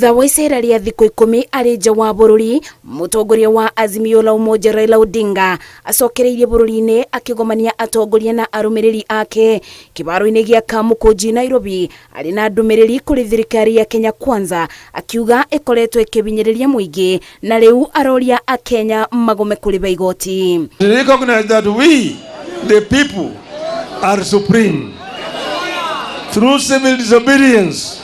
Thutha wa icera rĩa thikũ 10 arĩ nja wa bũrũri, mũtongoria wa Azimio la Umoja Raila Odinga acokereirie bũrũri-inĩ akĩgomania atongoria na arũmĩrĩri ake kĩbaro-inĩ gĩa Kamukunji, Nairobi, arĩ na ndũmĩrĩri kũrĩ thirikari ya Kenya Kwanza, akiuga ĩkoretwo ĩkĩhinyĩrĩria mũingĩ na rĩu aroria akenya magome kũrĩba igoti. Recognize that we, the people, are supreme. Through civil disobedience,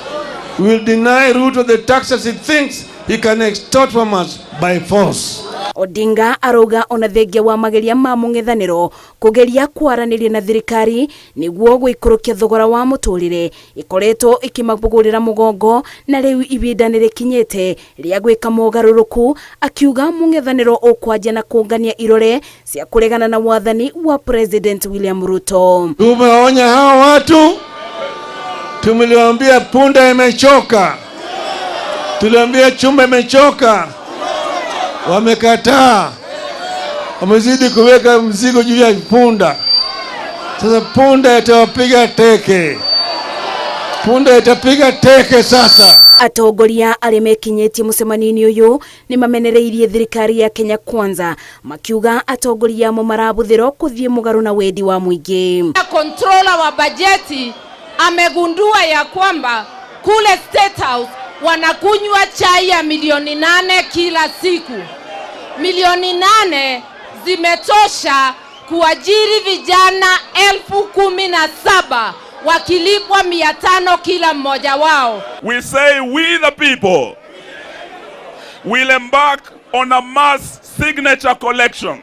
we will deny Ruto the taxes he thinks he can extort from us by force. Odinga arauga ona thengia wa mageria ma mũng'ethanĩro kũgeria kwaranĩria na thirikari nĩguo gũikũrũkia thogora wa mũtũrĩre, ĩkoretwo ĩkĩmabũgũrĩra mũgongo na rĩu ibinda nĩ rĩkinyĩte rĩa gwĩka mogarũrũku, akiuga mũng'ethanĩro ũkwanjia na kũngania irore cia kũregana na wathani wa President William Ruto. Tumewaonya hawa watu, tumeliwaambia punda imechoka, tuliambia chuma imechoka, wamekataa, wamezidi kuweka mzigo juu ya punda. Sasa punda itawapiga teke, punda itapiga teke sasa. Atongoria arĩa mekinyĩtie mũcemanio-inĩ ũyũ nĩ mamenereirie thirikari ya Kenya Kwanza, makiuga atongoria amo marabũthĩrwo kũthiĩ mũgarũ na wendi wa mũingĩ. Controller wa bajeti amegundua ya kwamba kule State House wanakunywa chai ya milioni 8 kila siku. Milioni 8 zimetosha kuajiri vijana 17,000 wakilipwa 500 kila mmoja wao. We say we the people will embark on a mass signature collection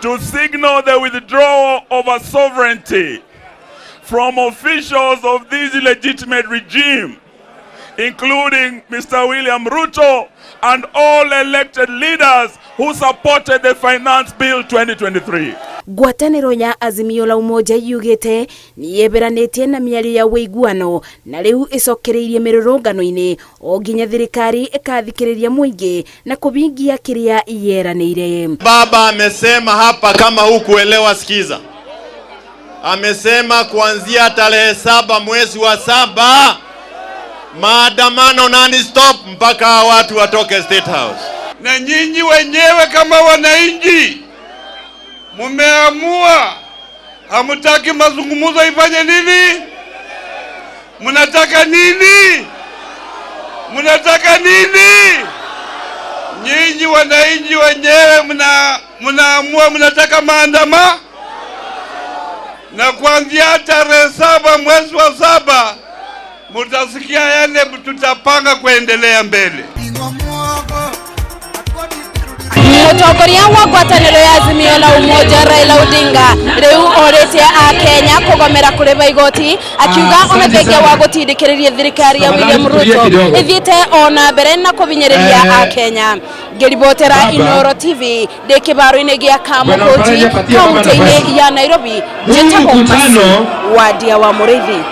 to signal the withdrawal of our sovereignty from officials of this illegitimate regime, including Mr. William Ruto and all elected leaders who supported the Finance Bill 2023. Ngwatanĩro ya Azimio la Umoja yugĩte nĩ yeberanĩtie na mĩario ya ũiguano na rĩu ĩcokereirie mĩrũrũngano-inĩ o nginya thirikari ĩkathikĩrĩria mũingĩ na kũhingia kĩrĩa yeranĩire. Baba amesema hapa, kama hukuelewa sikiza. Amesema kuanzia tarehe 7 mwezi wa 7 maandamano non stop mpaka watu watoke State House. Na nyinyi wenyewe kama wananchi mumeamua hamutaki mazungumzo ifanye nini? Mnataka nini? Mnataka nini? Nyinyi wananchi wenyewe mnaamua mnataka maandamano, na kuanzia tarehe 7 mwezi wa 7 mutasikia yale tutapanga kuendelea mbele. Mũtongoria wa ngwatanĩro ya Azimio la Umoja Raila Odinga rĩu orĩtie akenya kũgomera kũrĩba igoti, akiuga ona thengia wa gũtindĩkĩrĩria thirikari ya William Ruto ĩthiĩte ona mbere na kũhinyĩrĩria akenya. Ngĩribotera Inooro TV ndĩ kĩbaro-inĩ gĩa Kamukunji, kaunti-inĩ ya Nairobi, njĩtagwo Mercy Wadia wa Mũrĩithi.